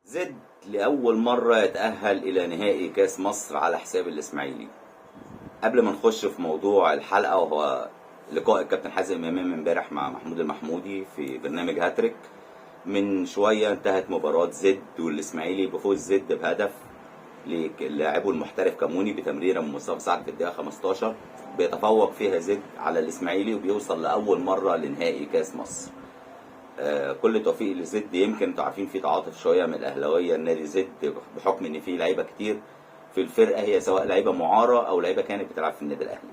زد لأول مرة يتأهل إلى نهائي كأس مصر على حساب الإسماعيلي. قبل ما نخش في موضوع الحلقة وهو لقاء الكابتن حازم إمام امبارح مع محمود المحمودي في برنامج هاتريك، من شوية انتهت مباراة زد والإسماعيلي بفوز زد بهدف للاعبه المحترف كاموني بتمريرة من مصطفى سعد في الدقيقة 15، بيتفوق فيها زد على الإسماعيلي وبيوصل لأول مرة لنهائي كأس مصر. كل توفيق لزد. يمكن انتوا عارفين في تعاطف شوية من الاهلاوية النادي زد بحكم ان في لعيبة كتير في الفرقة، هي سواء لعيبة معاره او لعيبة كانت بتلعب في النادي الاهلي.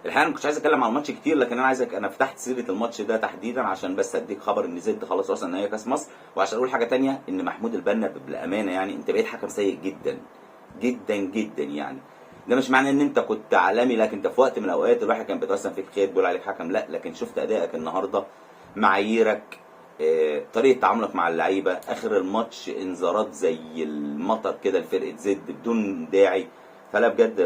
الحقيقة انا ما كنتش عايز اتكلم على الماتش كتير، لكن انا عايزك، انا فتحت سيره الماتش ده تحديدا عشان بس اديك خبر ان زد خلاص وصل نهائي كاس مصر، وعشان اقول حاجة تانية ان محمود البنا بالامانة يعني انت بقيت حكم سيء جدا جدا جدا. يعني ده مش معناه ان انت كنت عالمي، لكن انت في وقت من الاوقات الواحد كان بيتوسم فيك خير، بيقول عليك حكم، لا، لكن شفت ادائك النهارده، معاييرك، طريقه تعاملك مع اللعيبة اخر الماتش، انذارات زي المطر كده لفرقة زد بدون داعي. فلا بجد،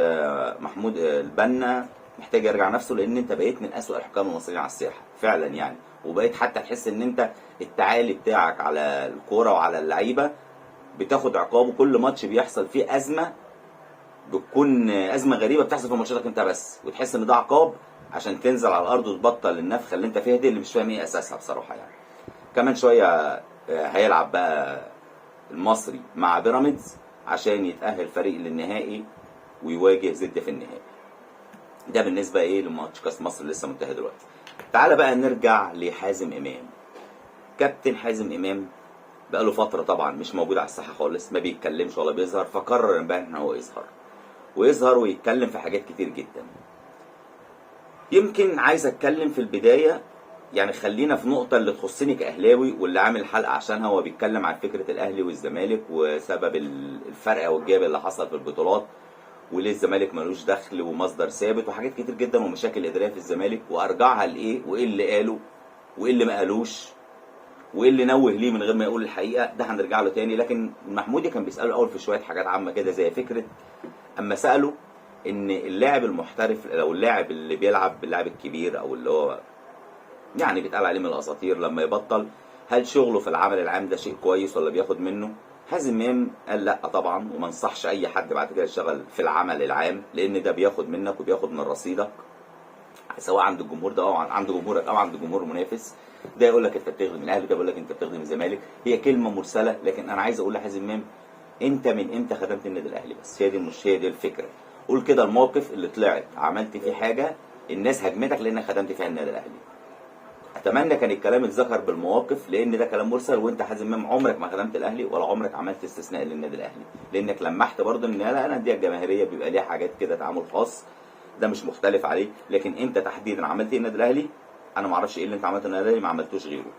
محمود البنا محتاج يرجع نفسه، لان انت بقيت من اسوأ الحكام المصريين على الساحة فعلا يعني، وبقيت حتى تحس ان انت التعالي بتاعك على الكورة وعلى اللعيبة بتاخد عقابه. كل ماتش بيحصل فيه ازمة، بتكون ازمة غريبة بتحصل في ماتشاتك انت بس، وتحس ان ده عقاب عشان تنزل على الارض وتبطل النفخة اللي انت فيها دي، اللي مش فاهم ايه اساسها بصراحة يعني. كمان شوية هيلعب بقى المصري مع بيراميدز عشان يتاهل فريق للنهائي ويواجه زد في النهائي. ده بالنسبة ايه لماتش كاس مصر اللي لسه منتهي دلوقتي. تعالى بقى نرجع لحازم امام. كابتن حازم امام بقاله فترة طبعا مش موجود على الساحة خالص، ما بيتكلمش ولا بيظهر، فقرر امبارح ان هو يظهر ويظهر ويتكلم في حاجات كتير جدا. يمكن عايز اتكلم في البداية، يعني خلينا في نقطة اللي تخصني كأهلاوي واللي عامل حلقة عشانها، هو بيتكلم عن فكرة الأهلي والزمالك وسبب الفرق أو الجاب اللي حصل في البطولات، وليه الزمالك ملوش دخل ومصدر ثابت وحاجات كتير جدا ومشاكل إدارية في الزمالك، وأرجعها لإيه وإيه اللي قاله وإيه اللي ما قالوش وإيه اللي نوه ليه من غير ما يقول الحقيقة، ده هنرجع له تاني. لكن محمودي كان بيسأله الأول في شوية حاجات عامة كده، زي فكرة أما سأله إن اللاعب المحترف أو اللاعب اللي بيلعب، اللاعب الكبير أو اللي هو يعني بيتقال عليه من الاساطير، لما يبطل هل شغله في العمل العام ده شيء كويس ولا بياخد منه؟ حازم امام قال لا طبعا، وما انصحش اي حد بعد كده يشتغل في العمل العام، لان ده بياخد منك وبياخد من رصيدك، سواء عند الجمهور ده او عند جمهورك او عند جمهور المنافس. ده يقول لك انت بتخدم الاهلي، ده يقول لك انت بتخدم الزمالك. هي كلمة مرسله، لكن انا عايز اقول لحازم امام انت من امتى خدمت النادي الاهلي؟ بس هي دي، مش هي دي الفكرة. قول كده الموقف اللي طلعت عملت فيه حاجة الناس هاجمتك لانك خدمت فيها النادي الاهلي. اتمنى كان الكلام اتذكر بالمواقف، لان ده كلام مرسل، وانت حازم امام عمرك ما خدمت الاهلي ولا عمرك عملت استثناء للنادي الاهلي، لانك لمحت برضه ان لا الاندية الجماهيرية بيبقى ليها حاجات كده تعامل خاص، ده مش مختلف عليه، لكن انت تحديدا عملت ايه النادي الاهلي؟ انا ما اعرفش ايه اللي انت عملته النادي الاهلي ما عملتوش غيره.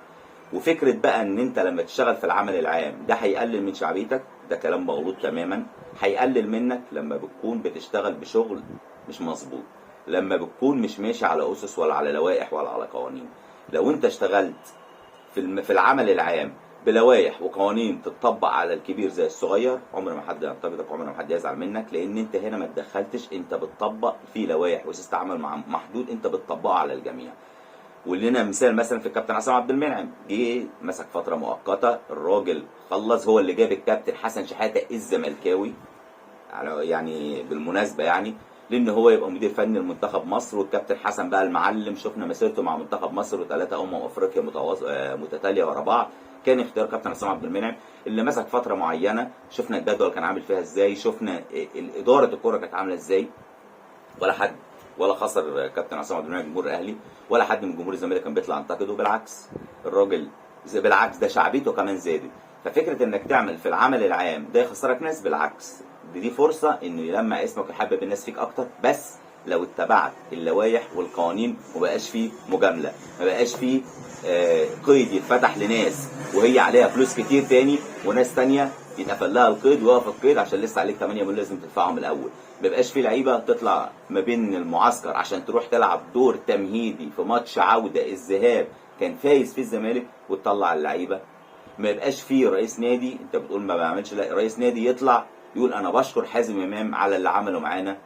وفكره بقى ان انت لما تشتغل في العمل العام ده هيقلل من شعبيتك، ده كلام مغلوط تماما. هيقلل منك لما بتكون بتشتغل بشغل مش مظبوط، لما بتكون مش ماشي على اسس ولا على لوائح ولا على قوانين. لو انت اشتغلت في العمل العام بلوائح وقوانين تتطبق على الكبير زي الصغير، عمر ما حد ينتقدك، عمر ما حد يزعل منك، لان انت هنا ما اتدخلتش، انت بتطبق في لوائح وسياسة عمل محدود انت بتطبقها على الجميع. ولنا مثال مثلا في الكابتن عصام عبد المنعم، جه مسك فترة مؤقتة، الراجل خلص، هو اللي جاب الكابتن حسن شحاته الزملكاوي يعني بالمناسبة، يعني لان هو يبقى مدير فني لمنتخب مصر، والكابتن حسن بقى المعلم، شفنا مسيرته مع منتخب مصر وثلاثة افريقيا متتالية ورا بعض. كان اختيار كابتن عصام عبد المنعم اللي مسك فترة معينة، شفنا الجدول كان عامل فيها ازاي، شفنا ادارة الكورة كانت عامله ازاي، ولا حد ولا خسر كابتن عصام عبد المنعم جمهور الاهلي ولا حد من جمهور الزمالك كان بيطلع ينتقده، بالعكس الراجل بالعكس ده شعبيته كمان زادت. ففكره انك تعمل في العمل العام ده يخسرك ناس، بالعكس دي فرصة انه يلمع اسمك ويحبب الناس فيك اكتر، بس لو اتبعت اللوائح والقوانين ومبقاش فيه مجاملة، ما بقاش فيه قيد يتفتح لناس وهي عليها فلوس كتير تاني، وناس تانية يتقفل لها القيد ويقف القيد عشان لسه عليك 8 مليون لازم تدفعهم الاول. ما بقاش فيه لعيبة تطلع ما بين المعسكر عشان تروح تلعب دور تمهيدي في ماتش عوده الذهاب كان فايز فيه الزمالك وتطلع اللعيبة. ما يبقاش فيه رئيس نادي، انت بتقول ما بعملش، لا رئيس نادي يطلع يقول انا بشكر حازم امام على اللي عمله معانا.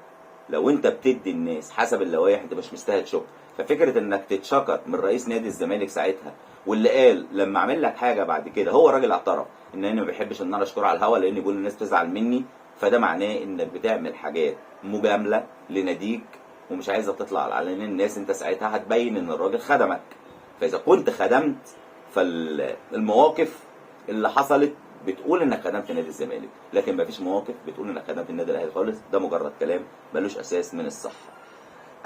لو انت بتدي الناس حسب اللوائح انت مش مستاهل شكر. ففكره انك تتشكر من رئيس نادي الزمالك ساعتها واللي قال لما اعمل لك حاجة بعد كده، هو الراجل اعترف ان انا ما بحبش ان انا اشكره على الهوا لان بيقول الناس تزعل مني، فده معناه انك بتعمل حاجات مجاملة لناديك ومش عايزه تطلع على الناس. انت ساعتها هتبين ان الراجل خدمك، فاذا كنت خدمت فالمواقف اللي حصلت بتقول انك خدمت نادي الزمالك، لكن مفيش مواقف بتقول انك خدمت النادي الاهلي خالص. ده مجرد كلام ملوش اساس من الصحة.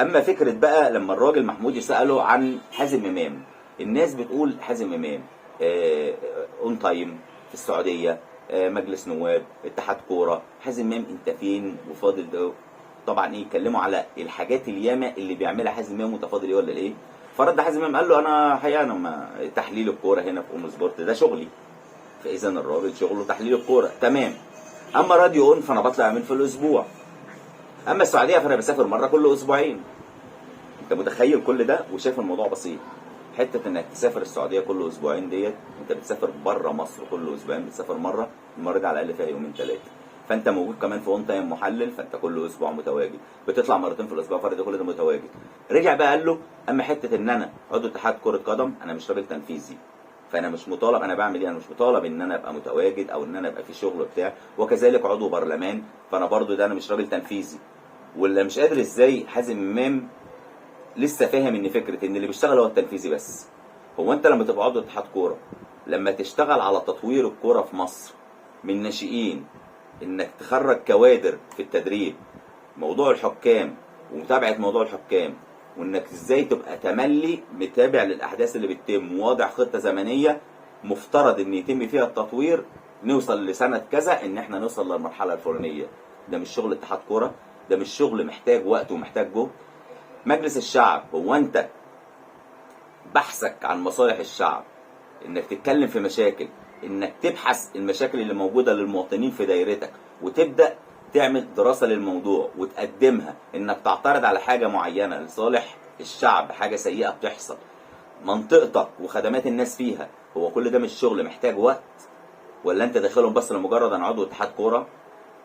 اما فكرة بقى لما الراجل محمودي ساله عن حازم امام، الناس بتقول حازم امام ON Time في السعودية، مجلس نواب، اتحاد كورة، حازم امام انت فين وفاضل ده؟ طبعا ايه، اتكلموا على الحاجات الياما اللي بيعملها حازم امام وانت فاضل ايه ولا ايه. فرد حازم امام قال له انا حقيقة انا ما تحليل الكورة هنا في ON Sport ده شغلي، فاذا الراجل شغله تحليل الكورة تمام. اما راديو ON فانا بطلع يومين في الاسبوع، اما السعودية فانا بسافر مرة كل اسبوعين. انت متخيل كل ده وشايف الموضوع بسيط؟ حتة انك تسافر السعودية كل اسبوعين ديت، انت بتسافر بره مصر كل اسبوعين، بتسافر مرة، المرة دي على الاقل فيها يومين ثلاثة. فانت موجود كمان في ON Time محلل، فانت كل اسبوع متواجد، بتطلع مرتين في الاسبوع، فرد كل ده متواجد. رجع بقى قال له اما حتة ان انا عضو اتحاد كره قدم، انا مش راجل تنفيذي، فانا مش مطالب، انا بعمل ايه؟ انا مش مطالب ان انا ابقى متواجد او ان انا ابقى في شغل بتاع، وكذلك عضو برلمان، فانا برضو ده انا مش راجل تنفيذي. واللي مش قادر ازاي حازم امام لسه فاهم ان فكرة ان اللي بيشتغل هو التنفيذي بس. هو انت لما تبقى عضو اتحاد كورة، لما تشتغل على تطوير الكورة في مصر من ناشئين، انك تخرج كوادر في التدريب، موضوع الحكام ومتابعة موضوع الحكام، وانك ازاي تبقى تملي متابع للاحداث اللي بتتم، وواضع خطه زمنية مفترض ان يتم فيها التطوير، نوصل لسنه كذا ان احنا نوصل للمرحلة الفلانية. ده مش شغل اتحاد كورة، ده مش شغل محتاج وقت ومحتاج جهد. مجلس الشعب، هو انت بحثك عن مصالح الشعب، انك تتكلم في مشاكل، انك تبحث المشاكل اللي موجودة للمواطنين في دايرتك وتبدا تعمل دراسة للموضوع وتقدمها، انك تعترض على حاجة معينة لصالح الشعب، حاجة سيئه بتحصل منطقتك وخدمات الناس فيها، هو كل ده مش شغل محتاج وقت؟ ولا انت داخلهم بس لمجرد انا عضو اتحاد كورة،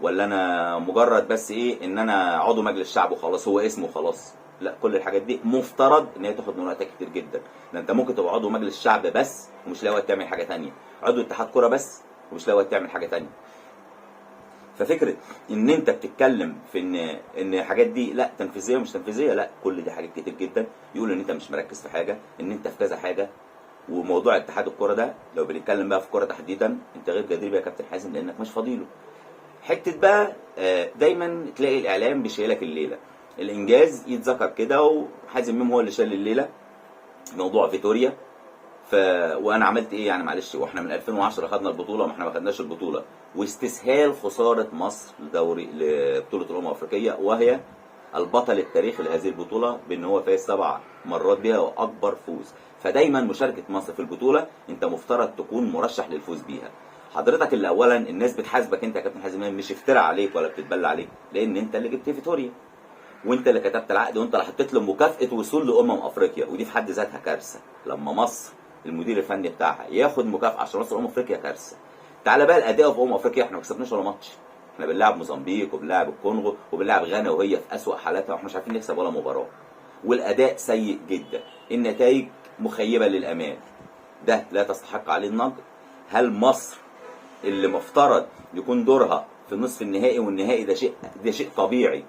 ولا انا مجرد بس ايه ان انا عضو مجلس شعب وخلاص، هو اسمه وخلاص؟ لا، كل الحاجات دي مفترض ان هي تاخد من وقتك كتير جدا. ده انت ممكن تبقى عضو مجلس شعب بس ومش لاقي وقت تعمل حاجة تانية، عضو اتحاد كورة بس ومش لاقي وقت تعمل حاجة تانية. ففكره ان انت بتتكلم في ان الحاجات دي لا تنفيذية ومش تنفيذية، لا، كل دي حاجات كتير جدا يقول ان انت مش مركز في حاجة، ان انت في كذا حاجة. وموضوع اتحاد الكورة ده لو بنتكلم بقى في الكورة تحديدا، انت غير جدير يا كابتن حازم لانك مش فاضيله. حتة بقى دايما تلاقي الاعلام بيشيلك الليلة، الانجاز يتذكر كده، وحازم امام هو اللي شال الليلة موضوع فيتوريا. وانا عملت ايه يعني؟ معلش، واحنا من 2010 خدنا البطولة، ما احنا ما خدناش البطولة. واستسهال خسارة مصر لدوري لبطولة الامم الافريقية، وهي البطل التاريخي لهذه البطولة بان هو فاز 7 مرات بها واكبر فوز. فدايما مشاركة مصر في البطولة انت مفترض تكون مرشح للفوز بيها. حضرتك اللي اولا الناس بتحاسبك انت يا كابتن حازم امام، مش افترى عليك ولا بتتبلى عليك، لان انت اللي جبت فيتوريا وانت اللي كتبت العقد وانت اللي حطيت له مكافاة وصول افريقيا، ودي في حد ذاتها كارثة. لما مصر المدير الفني بتاعها ياخد مكافاة عشان وصل افريقيا، كارثة. تعالى بقى الاداء في افريقيا، احنا ما كسبناش ولا ماتش. احنا بنلعب موزمبيق وبنلعب الكونغو وبنلعب غانا وهي في اسوأ حالاتها، واحنا مش عارفين نكسب ولا مباراة، والاداء سيء جدا، النتائج مخيبه للامال، ده لا تستحق عليه النقد. هل مصر اللي مفترض يكون دورها في النصف النهائي والنهائي، ده شيء طبيعي،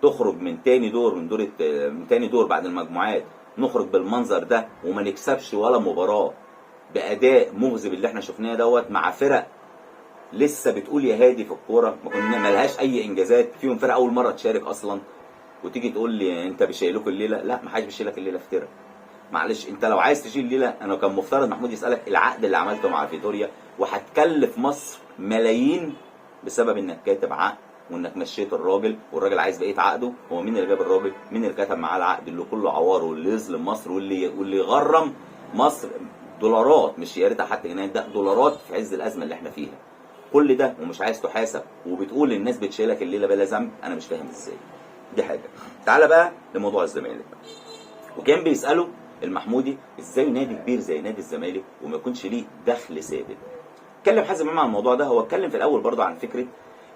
تخرج من تاني دور من دور من تاني دور بعد المجموعات، نخرج بالمنظر ده وما نكسبش ولا مباراة باداء مغزي اللي احنا شفناه دوت مع فرق لسه بتقول يا هادي في الكورة، ما كنا ملهاش اي انجازات، فيهم فرق اول مرة تشارك اصلا، وتيجي تقول لي انت بيشيلوك الليلة؟ لا، ما حدش بيشيلك الليلة في تيرا. معلش، انت لو عايز تشيل الليلة، انا كان مفترض محمود يسالك العقد اللي عملته مع فيتوريا وهتكلف مصر ملايين بسبب انك كاتب عقد وانك مشيت الراجل والراجل عايز بقية عقده. هو مين اللي جاب الراجل؟ مين اللي كتب معاه العقد اللي كله عوار واللي يظلم مصر واللي يغرم مصر دولارات، مش يا ريتها حتى جنيه، ده دولارات في عز الازمة اللي احنا فيها. كل ده ومش عايز تحاسب وبتقول للناس بتشيلك الليلة بلا ذنب، انا مش فاهم ازاي. دي حاجة. تعالى بقى لموضوع الزمالك، وكان بيساله المحمودي ازاي نادي كبير زي نادي الزمالك وما يكونش ليه دخل ثابت. اتكلم حازم امام عن الموضوع ده. هو اتكلم في الاول برضه عن فكرة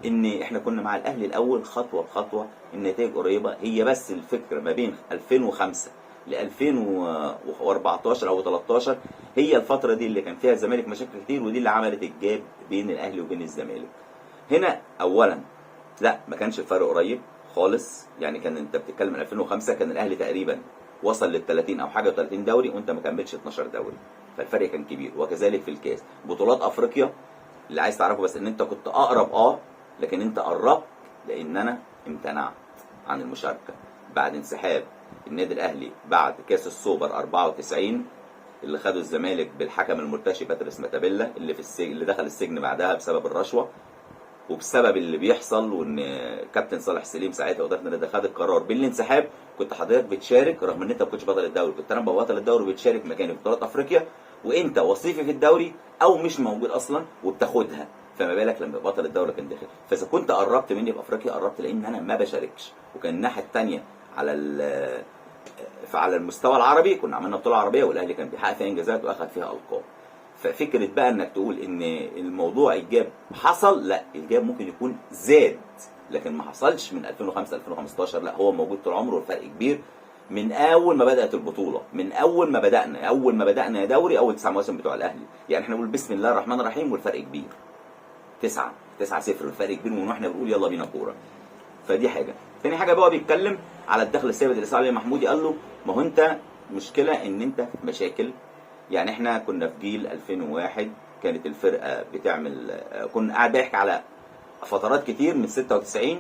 ان احنا كنا مع الاهلي الاول خطوة بخطوة، النتائج قريبه، هي بس الفكرة ما بين 2005 ل 2014 او 13 هي الفترة دي اللي كان فيها الزمالك مشاكل كتير، ودي اللي عملت ال gap بين الاهلي وبين الزمالك. هنا اولا لا، ما كانش الفرق قريب خالص، يعني كان انت بتتكلم من 2005 كان الاهلي تقريبا وصل لل 30 او حاجة 30 دوري، وانت ما كملتش 12 دوري، فالفرق كان كبير. وكذلك في الكاس، بطولات افريقيا اللي عايز تعرفه بس ان انت كنت اقرب، لكن انت قربت لان انا امتنعت عن المشاركة بعد انسحاب النادي الاهلي بعد كاس السوبر 94 اللي خده الزمالك بالحكم المرتشي باتريس ماتابيلا اللي في السجن، اللي دخل السجن بعدها بسبب الرشوة وبسبب اللي بيحصل، وان كابتن صالح سليم ساعتها واداره النادي خد القرار بالانسحاب. كنت حضرتك بتشارك رغم ان انت ما كنتش بطل الدوري، كنت انا بطل الدوري وبتشارك مكاني في بطولات افريقيا، وانت وصيفي في الدوري او مش موجود اصلا وبتاخدها، فما بالك لما بطل الدوري كان داخل. فاذا كنت قربت مني في افريقيا قربت لان انا ما بشاركش. وكان الناحية الثانية على المستوى العربي كنا عملنا بطوله عربية والاهلي كان بيحقق فيها انجازات واخد فيها القاب. ففكره بقى انك تقول ان الموضوع ال gap حصل، لا، ال gap ممكن يكون زاد لكن ما حصلش من 2005 2015، لا هو موجود طول عمره، والفرق كبير من اول ما بدات البطولة، من اول ما بدانا، اول ما بدانا يا دوري اول 9 مواسم بتوع الاهلي، يعني احنا بنقول بسم الله الرحمن الرحيم والفرق كبير 9 9 0، الفرق كبير من واحنا بنقول يلا بينا كورة. فدي حاجة. تاني حاجة بقى بيتكلم على الدخل الثابت اللي سأل عليه محمودي، قال له ما هو انت مشكلة ان انت مشاكل، يعني احنا كنا في جيل 2001 كانت الفرقة بتعمل، كنا قاعد بيحكي على فترات كتير من 96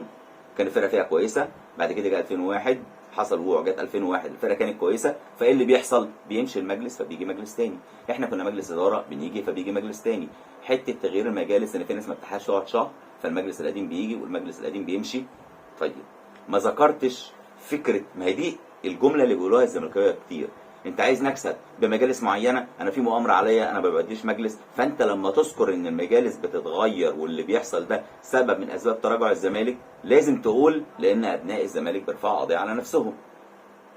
كان الفرقة فيها كويسة، بعد كده جه 2001 حصل وقوع، جت 2001 الفرقة كانت كويسة، فايه اللي بيحصل؟ بيمشي المجلس فبيجي مجلس تاني، احنا كنا مجلس ادارة بنيجي فبيجي مجلس تاني، حتة تغيير المجالس ان في ناس ما بتلحقش تقعد شهر، فالمجلس القديم بيجي والمجلس القديم بيمشي. طيب ما ذكرتش فكرة، ما هي دي الجملة اللي بيقولوها الزملكاويه كتير، انت عايز نكسب بمجالس معينة، انا في مؤامرة عليا، انا ما بديش مجلس. فانت لما تذكر ان المجالس بتتغير واللي بيحصل ده سبب من اسباب تراجع الزمالك، لازم تقول لان ابناء الزمالك بيرفعوا قضية على نفسهم،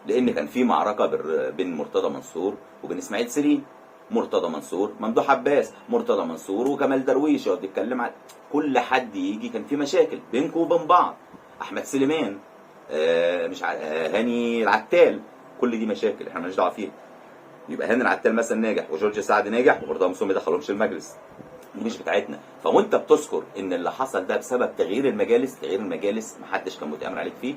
لان كان في معركة بين مرتضى منصور وبين اسماعيل سليم، مرتضى منصور ممدوح عباس، مرتضى منصور وكمال درويش، يقعد يتكلم على كل حد يجي، كان في مشاكل بينكم وبين بعض، احمد سليمان، مش هاني العتال، كل دي مشاكل احنا مالناش دعوه فيها. يبقى هاني العتال مثلا ناجح وجورج سعد ناجح ومرتضى منصور ما دخلهمش المجلس، دي مش بتاعتنا. فوانت بتذكر ان اللي حصل ده بسبب تغيير المجالس، تغيير المجالس محدش كان متامر عليك فيه،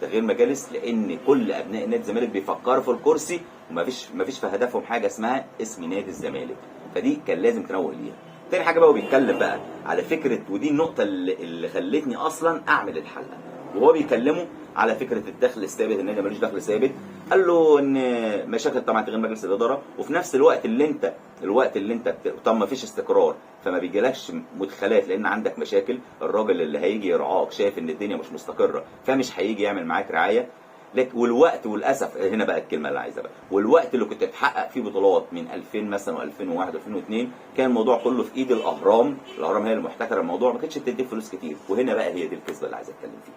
تغيير مجالس لان كل ابناء نادي الزمالك بيفكروا في الكرسي، وما فيش في هدفهم حاجة اسمها اسم نادي الزمالك، فدي كان لازم تنوه ليها. تاني حاجة بقى وبيتكلم بقى على فكرة، ودي النقطة اللي خلتني اصلا اعمل الحلقة، وهو بيكلمه على فكرة الدخل الثابت، النادي ملوش دخل ثابت، قال له ان مشاكل طبعا تغيير مجلس الادارة، وفي نفس الوقت اللي انت طب ما فيش استقرار، فما بيجيلكش مدخلات لان عندك مشاكل، الراجل اللي هيجي يرعاك شايف ان الدنيا مش مستقره فمش هيجي يعمل معاك رعاية لك. والوقت وللاسف هنا بقى الكلمة اللي عايزها بقى، والوقت اللي كنت بتحقق فيه بطولات من 2000 مثلا و2001 و2002 كان الموضوع كله في ايد الاهرام، الاهرام هي اللي محتكره الموضوع، ما كانتش بتديك فلوس كتير. وهنا بقى هي دي الكذبة اللي عايز اتكلم فيها.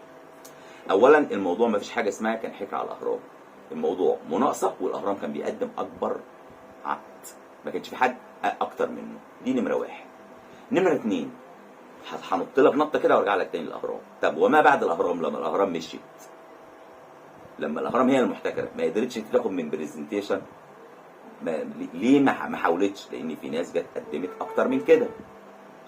اولا الموضوع ما فيش حاجة اسمها كان حكر على الاهرام، الموضوع مناقصه، والاهرام كان بيقدم اكبر عقد، ما كانش في حد اكتر منه، دي نمره واحد. نمره اتنين، هنط لك نطه كده وارجع لك تاني للاهرام. طب وما بعد الاهرام، لما الاهرام مشيت، لما الاهرام هي المحتكره ما قدرتش تاخد من برزنتيشن، ليه ما حاولتش؟ لان في ناس جت قدمت اكتر من كده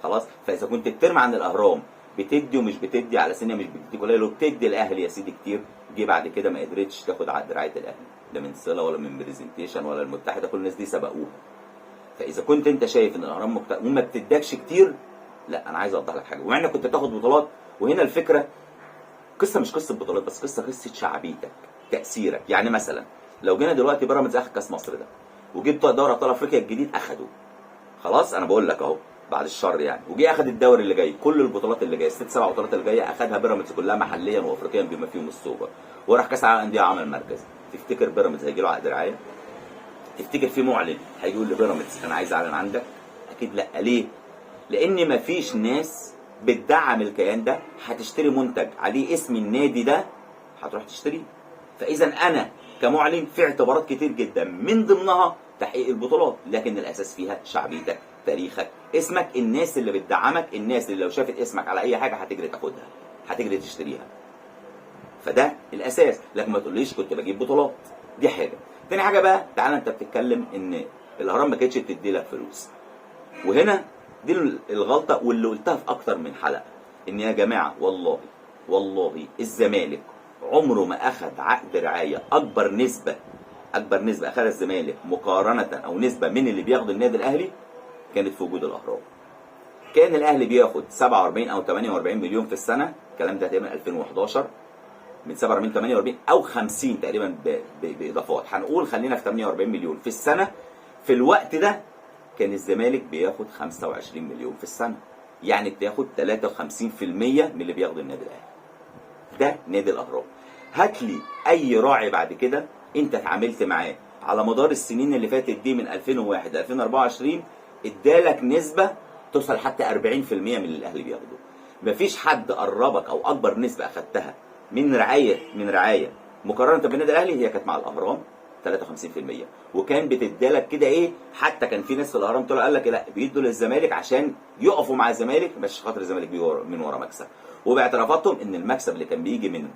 خلاص. فاذا كنت بترمي عن الاهرام بتدي ومش بتدي على سنة، مش بتدي قليل وبتدي الاهلي يا سيدي كتير، جه بعد كده ما قدرتش تاخد عقد رعاية الاهلي، لا من صله ولا من برزنتيشن ولا المتحدة، كل الناس دي سبقوها. فاذا كنت انت شايف ان الاهرام وما بتدكش كتير، لا انا عايز اوضح لك حاجة، ومع انك كنت بتاخد بطولات، وهنا الفكرة قصة مش قصة بطولات بس، قصة شعبيتك، تاثيرك. يعني مثلا لو جينا دلوقتي بيراميدز اخد كاس مصر ده، وجبت دوري ابطال افريقيا الجديد اخده، خلاص انا بقول لك اهو بعد الشر يعني، وجي اخد الدوري اللي جاي، كل البطولات اللي جاية الست سبع بطولات اللي جاية اخدها بيراميدز كلها محليا وافريقيا بما فيهم السوبر، وراح كاس العالم للاندية عمل مركز. تفتكر بيراميدز هيجي له عقد رعاية؟ تفتكر في معلن هيجي يقول لبيراميدز انا عايز اعلن عندك؟ اكيد لا. ليه؟ لان مفيش ناس بتدعم الكيان ده هتشتري منتج عليه اسم النادي ده هتروح تشتريه. فاذا انا كمعلن في اعتبارات كتير جدا، من ضمنها تحقيق البطولات، لكن الاساس فيها شعبيتك، تاريخك، اسمك، الناس اللي بتدعمك، الناس اللي لو شافت اسمك على اي حاجة هتجري تاخدها، هتجري تشتريها. فده الاساس. لكن ما تقوليش كنت بجيب بطولات. دي حاجة. تاني حاجة بقى، تعالى انت بتتكلم ان الاهرام ما كانتش بتدي لك فلوس، وهنا دي الغلطة واللي قلتها في اكتر من حلقة، ان يا جماعة والله والله الزمالك عمره ما اخذ عقد رعاية اكبر نسبه اخذها الزمالك مقارنة او نسبه من اللي بياخده النادي الاهلي كانت في وجود الاهرام. كان الاهلي بياخد 47 او 48 مليون في السنة، الكلام ده تقريبا 2011، من 47 48 او 50 تقريبا باضافات، هنقول خلينا في 48 مليون في السنة. في الوقت ده كان الزمالك بياخد 25 مليون في السنة، يعني بتاخد 53% من اللي بياخده النادي الاهلي. ده نادي الاهرام. هات لي اي راعي بعد كده انت اتعاملت معاه على مدار السنين اللي فاتت دي من 2001 ل 2024 ادالك نسبه توصل حتى 40% من اللي الاهلي بياخده. مفيش حد قربك او اكبر نسبه اخدتها من رعاية مقارنة بالنادي الاهلي هي كانت مع الاهرام 53%، وكان بتدالك كده ايه، حتى كان في ناس في الاهرام طلع قال لك لا بيدوا للزمالك عشان يقفوا مع الزمالك، مش خاطر الزمالك بيجي من ورا مكسب. وباعترافاتهم ان المكسب اللي كان بيجي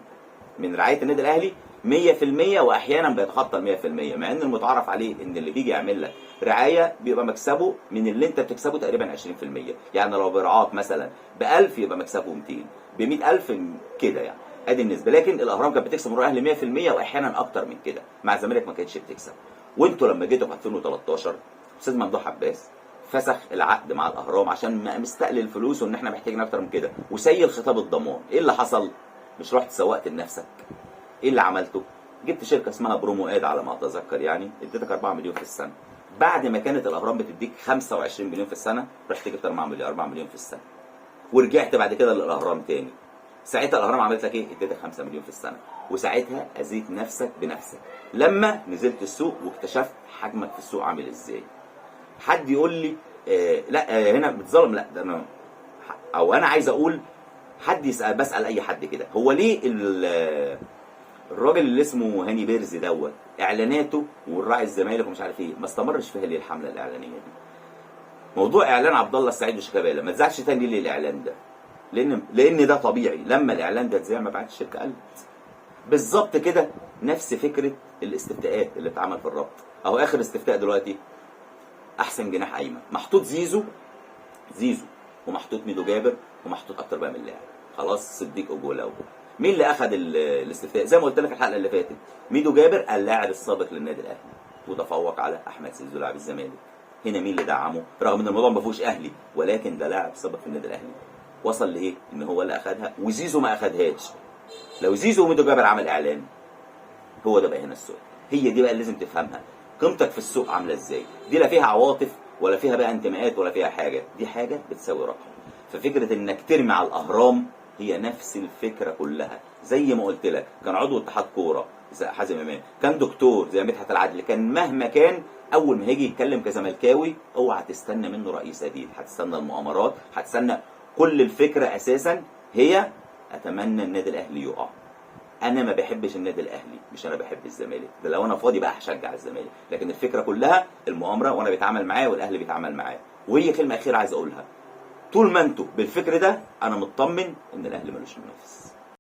من رعاية النادي الاهلي 100% واحيانا بيتخطى ال 100%، مع ان المتعارف عليه ان اللي بيجي يعمل لك رعاية بيبقى مكسبه من اللي انت بتكسبه تقريبا 20%، يعني لو بيرعاك مثلا ب 1000 يبقى مكسبه 200، ب 100000 كده يعني ادي النسبة. لكن الاهرام كانت بتكسب من الاهلي 100% واحيانا اكتر من كده، مع الزمالك ما كانتش بتكسب. وانتوا لما جيتوا في 2013 استاذ ممدوح عباس فسخ العقد مع الاهرام عشان ما مستقلل الفلوس وان احنا محتاجين اكتر من كده، وسيل خطاب الضمان. ايه اللي حصل؟ مش رحت سوقت لنفسك؟ ايه اللي عملته؟ جبت شركة اسمها برومو اد على ما اتذكر، يعني اديتك 4 مليون في السنة، بعد ما كانت الاهرام بتديك 25 مليون في السنة، رحت جبت 4 مليون، 4 مليون في السنة، ورجعت بعد كده للاهرام تاني. ساعتها الاهرام عملت لك ايه؟ اديتك 5 مليون في السنة، وساعتها اذيت نفسك بنفسك لما نزلت السوق واكتشفت حجمك في السوق عامل ازاي. حد يقول لي لا هنا بتظلم، لا ده انا او انا عايز اقول حد يسال، بسال اي حد كده، هو ليه الراجل اللي اسمه هاني بيرز دوت اعلاناته والراعي الزمالك ومش عارف ايه ما استمرش فيها ليه الحملة الاعلانية دي؟ موضوع اعلان عبد الله السعيد وشيكابالا ما اتذاعش تاني ليه الاعلان ده؟ لان ده طبيعي، لما الاعلان ده اتذاع مبيعات الشركة قلت. بالظبط كده نفس فكرة الاستفتاءات اللي اتعمل في الرابطة. اهو اخر استفتاء دلوقتي احسن جناح ايمن محطوط زيزو، زيزو ومحطوط ميدو جابر ومحطوط اكتر بقى من لاعب، خلاص صديق اوجولاو. مين اللي اخذ الاستفتاء؟ زي ما قلت لك الحلقة اللي فاتت، ميدو جابر اللاعب السابق للنادي الاهلي وتفوق على احمد زيزو لاعب الزمالك. هنا مين اللي دعمه؟ رغم ان الموضوع ما فيهوش اهلي، ولكن ده لاعب سابق في النادي الاهلي، وصل لايه؟ ان هو اللي اخذها وزيزو ما اخذهاش. لو زيزو وميدو جابر عمل اعلان، هو ده بقى هنا السؤال. هي دي بقى اللي لازم تفهمها، قيمتك في السوق عامله ازاي. دي لا فيها عواطف ولا فيها بقى انتماءات ولا فيها حاجة، دي حاجة بتساوي رقم. ففكره انك ترمي على الاهرام هي نفس الفكرة كلها، زي ما قلت لك كان عضو اتحاد كورة زي حازم امام، كان دكتور زي مدحت العدل، كان مهما كان اول ما هيجي يتكلم كزملكاوي اوعى تستنى منه راي سديد، هتستنى المؤامرات، هتستنى كل الفكرة اساسا هي اتمنى النادي الاهلي يقع، انا ما بحبش النادي الاهلي، مش انا بحب الزمالك، ده لو انا فاضي بقى هشجع الزمالك، لكن الفكرة كلها المؤامرة وانا بيتعامل معاه والاهلي بيتعامل معاه. وهي كلمة اخيرة عايز اقولها، طول ما انتوا بالفكر ده انا مطمن ان الاهلي ملوش منافس.